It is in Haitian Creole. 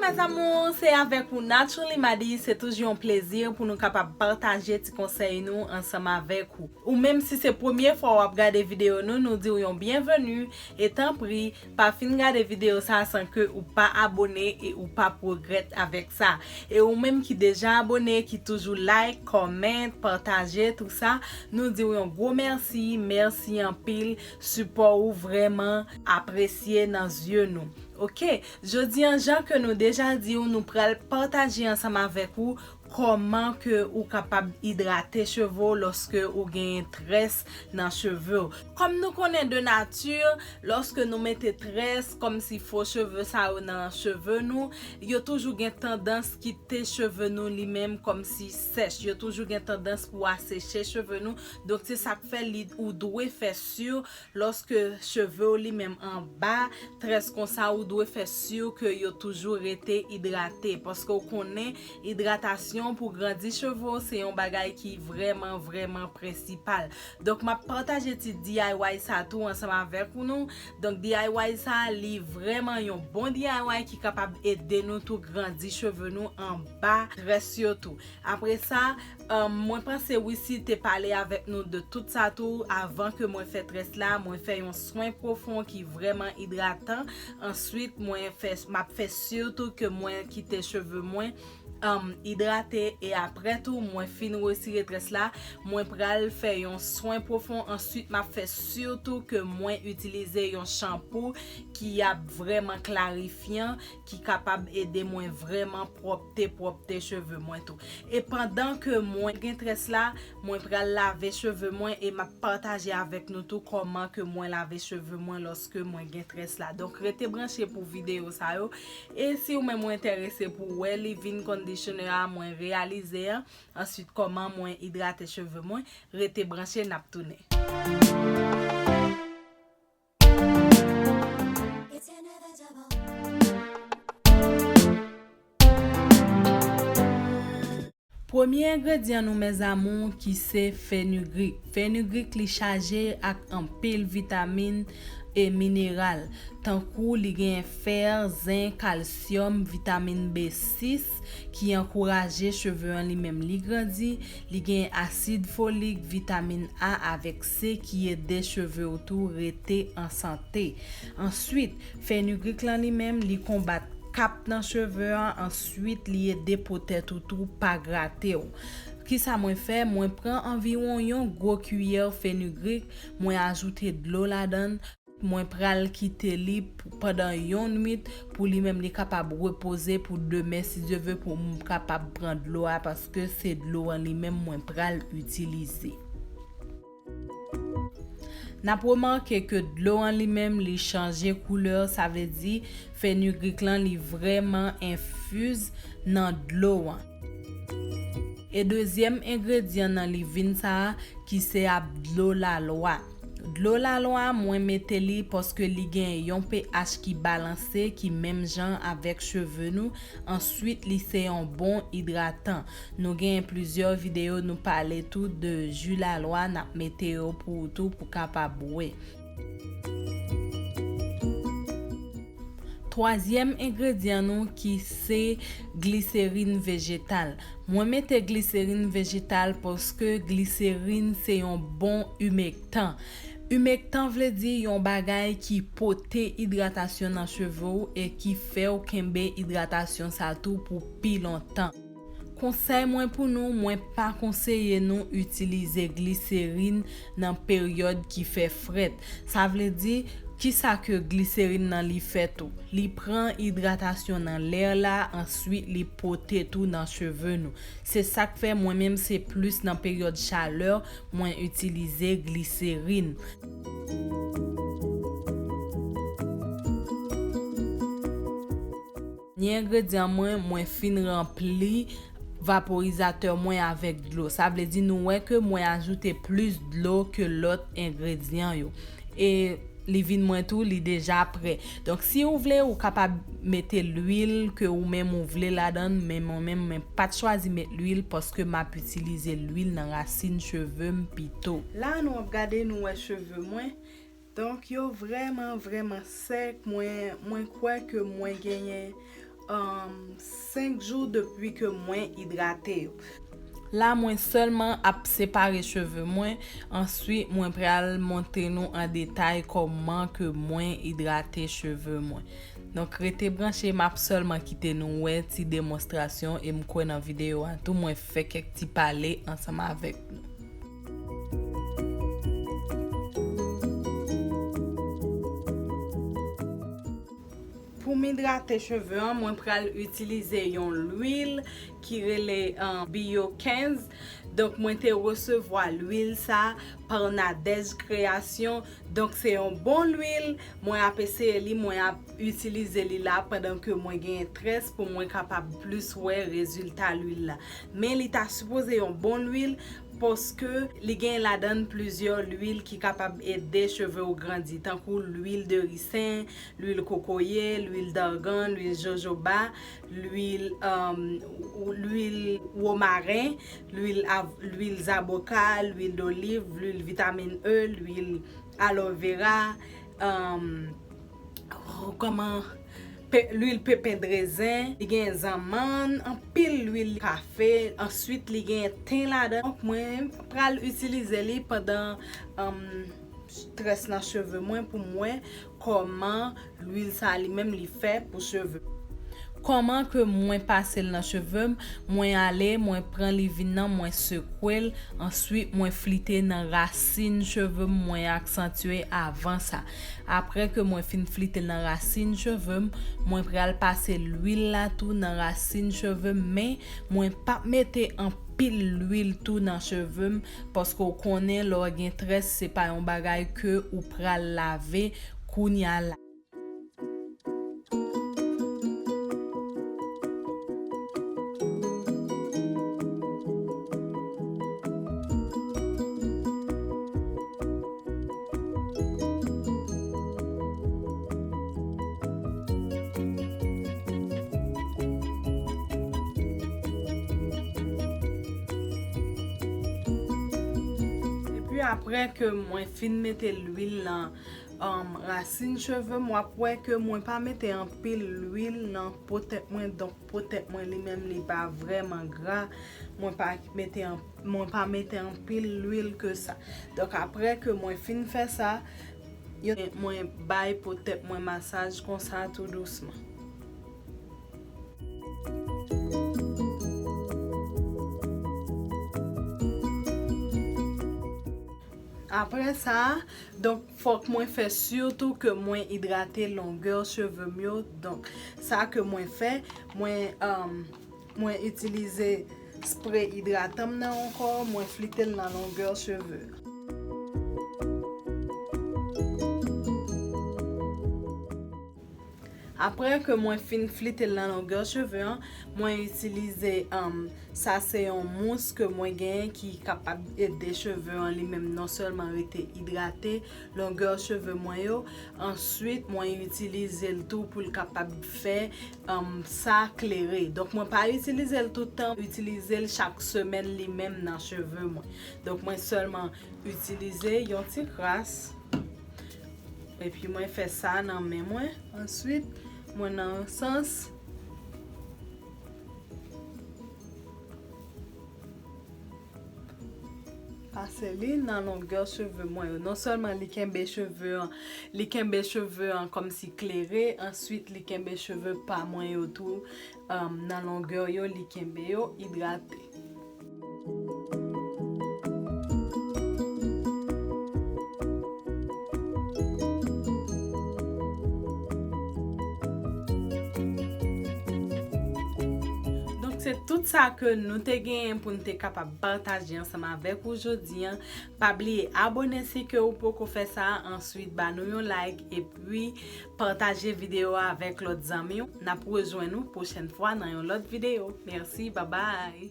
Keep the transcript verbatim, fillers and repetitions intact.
Mes amours, se avèk ou Naturally Madi, se toujou yon plezi pou nou kapab pataje ti konsèy nou ansanm avèk ou. Ou menm si se premye fwa w ap gade videyo nou, nou di w yon byenveni e tanpri, pa fin gade videyo sa san ke ou pa abone e ou p ap regrèt avèk sa. E ou menm ki deja abone, ki toujou like, comment, pataje, tou sa, nou di w yon gwo mèsi, mèsi anpil, sipò ou vrèman apresye nan zye nou. Oke, jodi an, jan ke nou deja di w, nou pral pataje ansanm avèk ou kòman ke ou kapab idrate cheve w lòske ou genyen très nan cheve w. Kòm nou konnen de nati, lòske nou mete très, kòmsi fo cheve sa yo nan cheve nou, yo toujou gen tandans kite cheve nou li menm kòmsi sèch. Yo toujou gen tandans pou aseche cheve nou. Donk, se sa k fè li, ou dwe fè si lòske cheve w li menm anba très konsa, ou dwe fè si ke yo toujou rete idrate, paske w konnen idratasyon pou grandi cheve w se yon bagay ki vrèman, vrèman prensipal. Donk, m ap pataje ti D I Y sa tou ansanm avèk ou nou. Donk, D I Y sa, li vrèman yon bon D I Y ki kapab ede nou tou grandi cheve nou anba très yo tou. Apre sa, um, mwen panse Wissy te pale avèk nou de tout sa tou. Avan ke mwen fè très la, mwen fè yon swen pwofon ki vrèman idratan. Answit, mwen fè, m ap fè si tou ke mwen kite cheve mwen, um, idrate. E apre tou, mwen fin retire très la, mwen pral fè yon swen pwofon. Answit, m ap fè si tou ke mwen itilize yon chanpou ki ap vrèman klarifyan, ki kapab ede mwen vrèman pwòpte, pwòpte cheve mwen tou. E pandan ke mwen gen très la, mwen pral lave cheve mwen e m ap pataje avèk nou tou kòman ke mwen lave cheve mwen lòske mwen gen très la. Donk, rete branche pou videyo sa yo. E si ou menm ou enterese pou wè leave-in conditioner a mwen reyalize an, answit kòman mwen idrate cheve mwen, rete branche, n ap tounen. Premye engredyan nou, mes amours, ki se fenugreek. Fenugreek, li chaje ak anpil vitamin e mineral, tankou li gen fè, zen, kalsyòm, vitamin B sis, ki ankouraje cheve an li menm li grandi, li gen asid folik, vitamin A avèk C ki ede cheve w tou rete an sante. Answit, fenugreek lan li menm, li konbat kap nan cheve an, answit li ede po tèt ou tou pa grate w. Kisa mwen fè? Mwen pran anviwon yon gwo kiyè fenugreek, mwen ajoute dlo ladan l, mwen pral kite li pou, pandan yon nwit pou li menm li kapab repoze pou demen, si Dye ve, pou m kapab pran dlo a, paske se dlo an li menm mwen pral itilize. N ap remake ke dlo an li menm li chanje koulè, sa vle di fenugreek lan li vrèman enfiz nan dlo an. E dezyèm engredyan nan leave-in sa a, ki se ap dlo lalwa. Dlo lalwa, mwen mete li paske li gen yon pH ki balanse, ki menm jan avèk cheve nou. Answit, li se yon bon idratan. Nou gen plizyè videyo nou pale tou de ji lalwa, n ap mete yo pou ou tou pou kapab wè. Twazyèm engredyan nou ki se gliserin vejetal. Mwen mete gliserin vejetal paske gliserin se yon bon imektan. Imektan vle di yon bagay ki pote idratasyon nan cheve w e ki fè w kenbe idratasyon sa tou pou pi lontan. Konsèy mwen pou nou, mwen pa konseye nou itilize gliserin nan peryòd ki fè frèt. Sa vle di, kisa ke gliserin nan li fè tou? Li pran idratasyon nan lè la, answit li pote tou nan cheve nou. Se sa k fè mwen menm se plis nan peryòd chalè mwen itilize gliserin. Dènye engredyan mwen, mwen fin ranpli vaporizatè mwen avèk dlo. Sa vle di nou wè ke mwen ajoute plis dlo ke lòt engredyan yo. E leave-in mwen tou, li deja prè. Donk, si ou vle, ou kapab mete lwil ke ou menm ou vle ladan l, men mwen menm, mwen pa t chwazi met lwil paske m ap itilize lwil nan rasin cheve m pito. La, nou ap gade, nou wè cheve mwen. Donk, yo vrèman, vrèman sèk. Mwen, mwen kwè ke mwen genyen um, senk jou depi ke mwen idrate yo. La, mwen sèlman ap separe cheve mwen, answit mwen pral montre nou an detay kòman ke mwen idrate cheve mwen. Donk, rete branche, m ap sèlman kite nou wè ti demonstrasyon e m kwè nan videyo a tou, mwen fè kèk ti pale ansanm avèk nou. Pou m idrate cheve an, mwen pral itilize yon lwil ki rele, uh, Bio kenz. Donk, mwen te resevwa lwil sa pa Nadège Création. Donk, se yon bon lwil. Mwen ap eseye li, mwen ap itilize li la pandan ke mwen gen très pou mwen kapab plis wè rezilta lwil la. Men li ta sipoze yon bon lwil paske li gen ladan l plizyè lwil ki kapab ede cheve w grandi, tankou lwil de ricin, lwil kokoye, lwil dargan, lwil jojoba, lwil, um, lwil womaren, lwil av-, lwil zaboka, lwil doliv, lwil vitamin E, lwil aloe vera, um, kòman, pe-, lwil pepen drezen, li gen zanmann, anpil lwil kafe, answit li gen ten ladan. Donk, mwen pral itilize li pandan, um, très nan cheve mwen pou m wè kòman lwil sa li menm li fè pou cheve. Kòman ke mwen pase l nan cheve m? Mwen ale, mwen pran livin nan, mwen sekwe l, answit mwen flite nan rasin cheve m, mwen aksantye avan sa. Apre ke mwen fin flite l nan rasin cheve m, mwen pral pase lwil la tou nan rasin cheve m, men mwen p ap mete anpil lwil tou nan cheve m, paske w konnen lè w gen très, se pa yon bagay ke ou pral lave kounya la. Epi apre ke mwen fin mete lwil nan, um, rasin cheve m, w ap wè ke mwen pa mete anpil lwil nan po tèt mwen, donk po tèt mwen li menm li pa vrèman gra. Mwen pa mete an-, mwen pa mete anpil lwil ke sa. Donk apre ke mwen fin fè sa, yo, mwen bay po tèt mwen masaj konsa tou dousman. Apre sa, donk, fòk mwen fè sitou ke mwen idrate longè cheve m yo. Donk, sa ke mwen fè, mwen, um, mwen itilize spre idratan m nan ankò, mwen flite l nan longè cheve. Apre ke mwen fin flite l nan longè cheve an, mwen itilize, um, sa se yon mous ke mwen genyen ki kapab ede cheve an li menm non sèlman rete idrate, longè cheve mwen yo, answit mwen itilize l tou pou l kapab fè, um, sa klere. Donk mwen pa itilize l tout tan, itilize l chak semèn li menm nan cheve mwen. Donk mwen sèlman itilize yon ti kras. Epi mwen fè sa nan men mwen. Answit, mwen nan sans pase li nan longè cheve mwen yo. Non sèlman li kenbe cheve an, li kenbe cheve an kòmsi klere, answit li kenbe cheve pa mwen yo tou, um, nan longè yo, li kenbe yo idrate. Donk, se tout sa ke nou te genyen pou n te kapab pataje ansanm avèk ou jodi an. Pa bliye abòne si ke ou poko fè sa, answit ba nou yon like, epi pataje videyo a avèk lòt zanmi w. N ap rejwenn ou pwochèn fwa nan yon lòt videyo. Mèsi, babay!